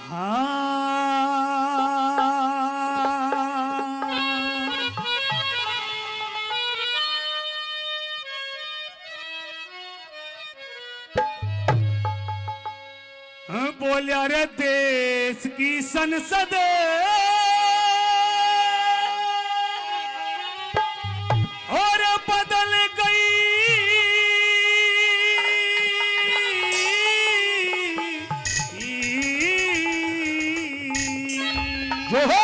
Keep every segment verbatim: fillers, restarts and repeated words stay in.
हाँ। बोल्या रे देश की संसद और बदल गई। जो हो।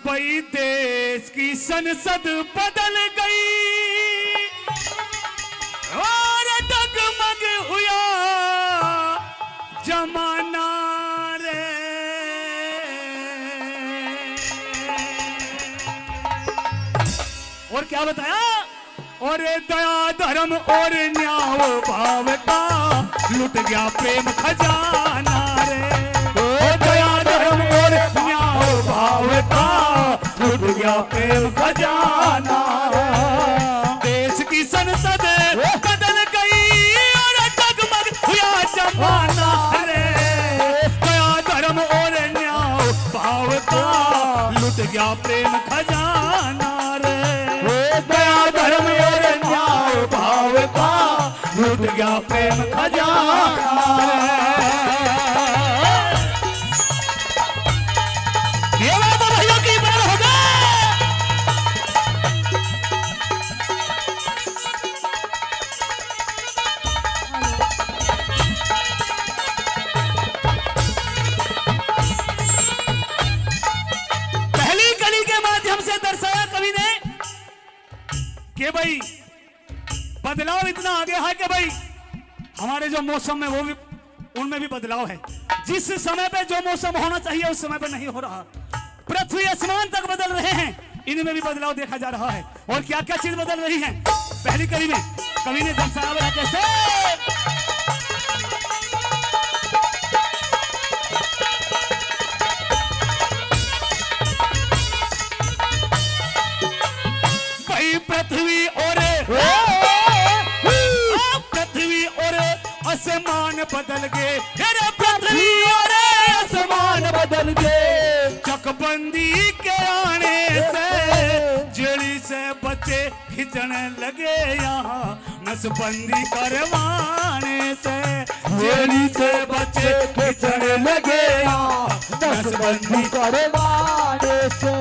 भाई देश की संसद बदल गई और डगमग हुआ जमाना रे। और क्या बताया? और दया धर्म और न्याय भाव का लुट गया प्रेम खजाना रे। ओ दया धर्म और न्याय भाव का लुट गया प्रेम खजाना रे। देश की संसद बदल गई और डगमग हुआ जमाना रे। दया धर्म और न्याय भाव का लुट गया प्रेम खजाना रे। ओ दया धर्म और न्याय भाव का लुट गया प्रेम खजाना रे। ये बात तो भाइयों की बड़ होगा। पहली कली के माध्यम से दर्शाया कवि ने कि भाई बदलाव इतना आ गया है कि भाई हमारे जो मौसम है वो भी, उनमें भी बदलाव है। जिस समय पे जो मौसम होना चाहिए उस समय पे नहीं हो रहा। पृथ्वी आसमान तक बदल रहे हैं, इनमें भी बदलाव देखा जा रहा है। और क्या क्या चीज बदल रही है? पहली कली में कवि ने दर्शाया बड़ा कैसे। भाई पृथ्वी और, ओ, पृथ्वी और आसमान बदल गए, फिर पृथ्वी और आसमान बदल गए। चकबंदी के आने से जेड़ी से बच्चे खिंचने लगे यहाँ, नसबंदी करवाने से जेड़ी से बच्चे खिंचने लगे यहाँ, नसबंदी करवाने से।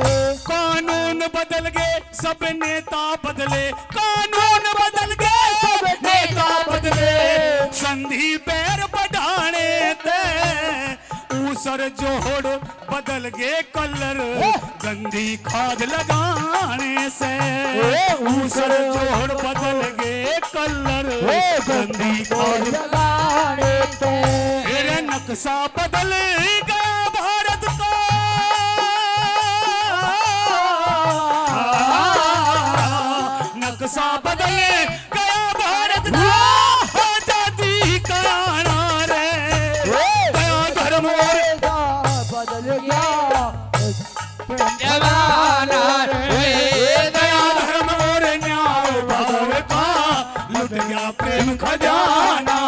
कानून बदल गए, सब नेता बदले, कानून बदल गए, सब नेता बदले। संधि पैर बढ़ाने ते ऊसर जोड़ बदल गए कलर, गंदी खाद लगाने से। ऊसर जोड़ बदल गए कलर, गंदी खाद लगाने से। तेरा नक्शा बदल गया भारत का। नक्शा बदल गया भारत का, आजादी का आना रे। गया धर्म और बदल गया जमाना रे। गया धर्म और न्याय भाव का, लुट गया प्रेम खजाना।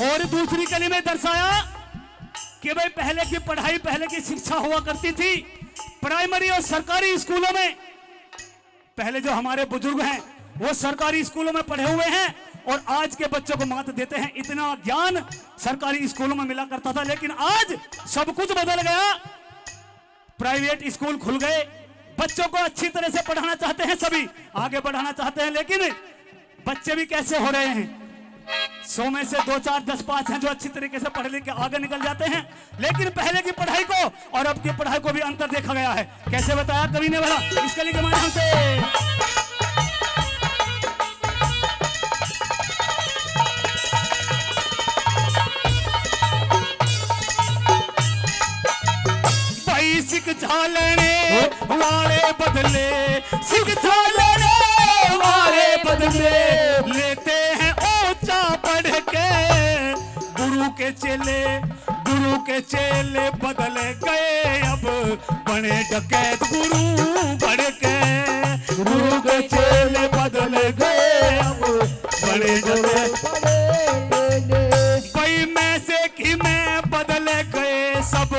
और दूसरी कली में दर्शाया कि भाई, पहले की पढ़ाई, पहले की शिक्षा हुआ करती थी, प्राइमरी और सरकारी स्कूलों में। पहले जो हमारे बुजुर्ग हैं, वो सरकारी स्कूलों में पढ़े हुए हैं और आज के बच्चों को मात देते हैं। इतना ज्ञान सरकारी स्कूलों में मिला करता था, लेकिन आज सब कुछ बदल गया। प्राइवेट स्कूल खुल गए, बच्चों को अच्छी तरह से पढ़ाना चाहते हैं, सभी आगे बढ़ाना चाहते हैं, लेकिन बच्चे भी कैसे हो रहे हैं। सौ में से दो, चार, दस, पाँच हैं जो अच्छी तरीके से पढ़ लिख के आगे निकल जाते हैं, लेकिन पहले की पढ़ाई को और अब की पढ़ाई को भी अंतर देखा गया है। कैसे बताया कवि ने भला इस कली के माध्यम से? भाई सिख झालने वाले बदले, सिख झालने वाले बदले लेते हैं ऊंचा पढ़ के। गुरु के चेले, गुरु के चेले बदल गए अब, बने डकैत गुरु बन के। गुरु के चेले बदल गए अब, बने डकैत। भाई मैं से कि मैं बदल गए सब,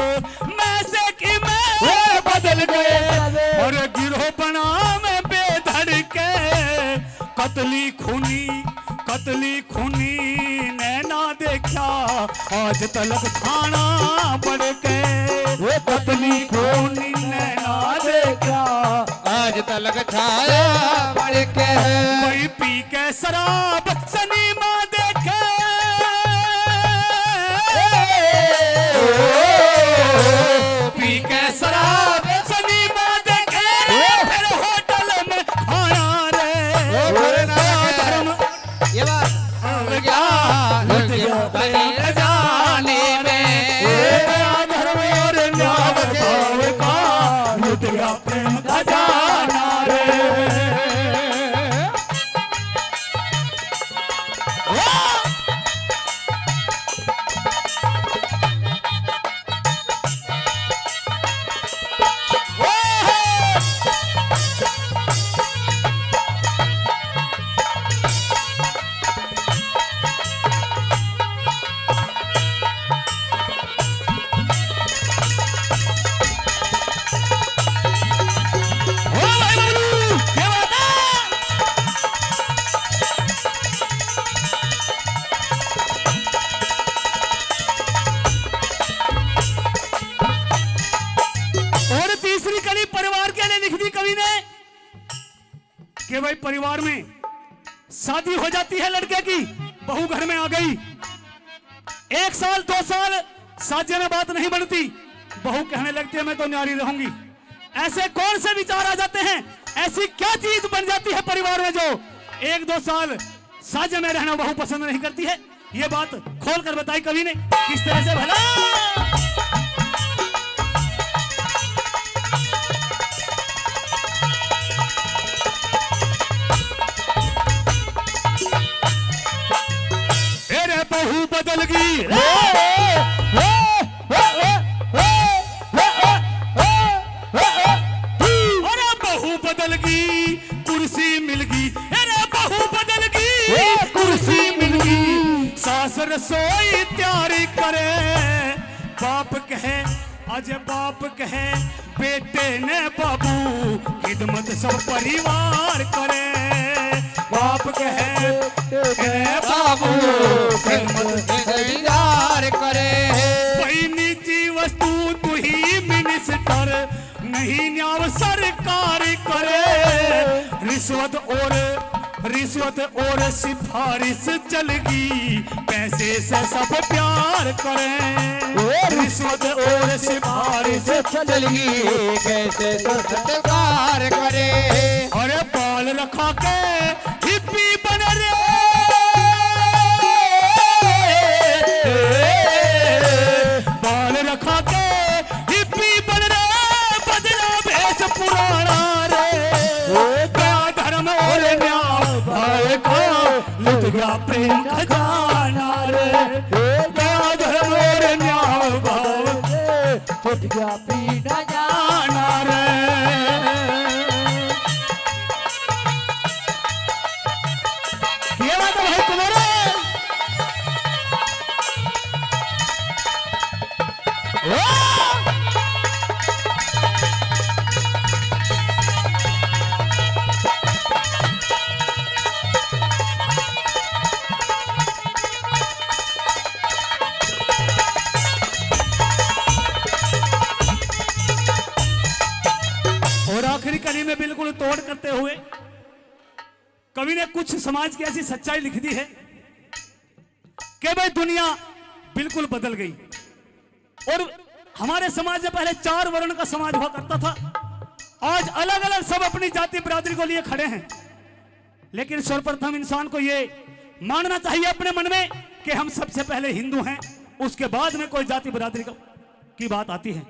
मैं से कि मैं बदल गए। और गिरोह बना में बेधड़ के, कतली खूनी, कतली खूनी नैना देखा आज तलक थाना बड़ के। वो कतली खूनी नैना देखा आज तलक थाना बड़ के। भाई पी के शराब सनीमा देखे। पी के शराब सनीमा देखे, फिर होटल में खाना रे। ओ, फिर ना धर्म ये बात। लुट गया, लुट गया प्रेम खजाने में। ए, धर्म और न्याय भाव का लुट गया प्रेम खजाना रे। और तीसरी कली परिवार के लिए लिख दी कवि ने कि भाई परिवार में शादी हो जाती है लड़के की, बहू घर में आ गई, एक साल दो साल साजे में बात नहीं बनती, बहू कहने लगती है मैं तो न्यारी रहूंगी। ऐसे कौन से विचार आ जाते हैं, ऐसी क्या चीज बन जाती है परिवार में जो एक दो साल साजे में रहना बहू पसंद नहीं करती है? ये बात खोल कर बताई कवि ने किस तरह से भला। अरे बहू बदल गई रे। अरे बहू बदल गई, कुर्सी मिल गई। अरे बहू बदल गई, कुर्सी मिल गई। सास रसोई तैयारी करे, बाप कहे, आज बाप कहे बेटे ने बाबू, खिदमत सब परिवार करे। बाप कहे बेटे ने बाबू, खिदमत परिवार करे। भाई निजी वस्तु तू ही मिनिस्टर, नहीं न्याव सरकार करे। रिश्वत और, रिश्वत और सिफारिश चलगी, पैसे से सब प्यार करें। रिश्वत और सिफारिश चलगी, पैसे से सब प्यार करें। अरे बाल रखा के हिप्पी बन रे, बाल रखा के हिप्पी बन रे, बदला भेष पुराना रे। ओ गया धर्म और न्याय भाव का, लुट गया प्रेम खजाना रे। ओ गया धर्म और न्याय भाव का, लुट गया प्रेम खजाना रे। ये बात है भाई तुम्हारे। ने कुछ समाज की ऐसी सच्चाई लिख दी है कि भाई, दुनिया बिल्कुल बदल गई। और हमारे समाज में पहले चार वर्ण का समाज हुआ करता था, आज अलग-अलग सब अपनी जाति बिरादरी को लिए खड़े हैं। लेकिन सर्वप्रथम इंसान को ये मानना चाहिए अपने मन में कि हम सबसे पहले हिंदू हैं, उसके बाद में कोई जाति बिरादरी का, की बात आती है।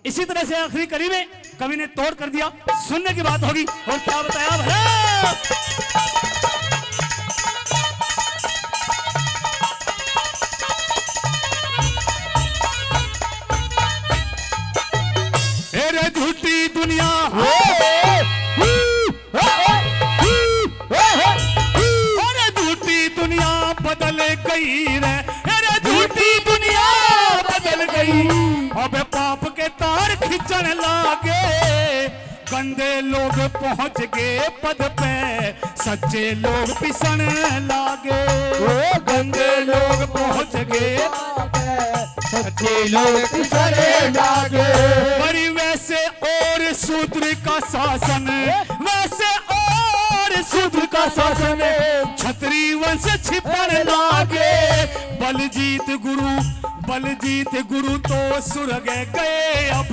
इसी तरह से आखिरी कली में कवि ने तोड़ कर दिया, सुनने की बात होगी। और क्या बताया भला? ए रे झूठी दुनिया, अरे झूठी दुनिया बदल गई रे, अरे झूठी दुनिया बदल गई। अबे पाप के तार खींचण लागे, गंदे लोग पहुंच गए पद पे, सच्चे लोग पिसण लागे। ओ गंदे लोग पहुंच गए, सच्चे लोग पिसण लागे। पर वैसे और शूद्र का शासन, वैसे और शूद्र का शासन, छत्री वंश छिपण लागे। बलजीत गुरु, बलजीत गुरु तो सुरग गए, अब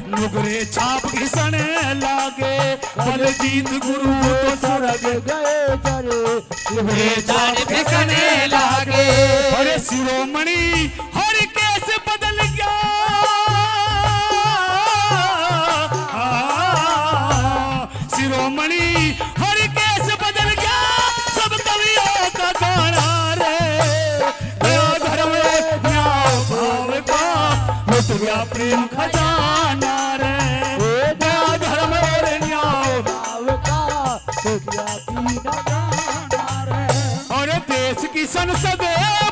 नुगरे छाप घिसण लागे। बलजीत गुरु तो सुरग गए, जरे नुगरे छाप घिसण लागे। अरे शिरोमणि हर केस बदल गया, शिरोमणि हर केस बदल गया, सब कवियों का गाना रे। दया धर्म न्याय भाव का लुट गया प्रेम खजाना रे। दया धर्म और न्याय भाव का लुट गया दीन जाना रे। और देश की संसद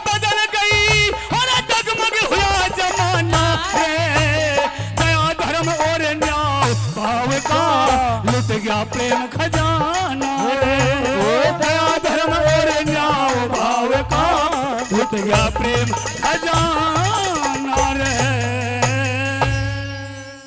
बदल गई, और डगमग हुआ जमाना रे। दया धर्म और न्याय भाव का लुट गया प्रेम खजाना रे। ओ दया धर्म और न्याय भाव का लुट गया प्रेम खजाना।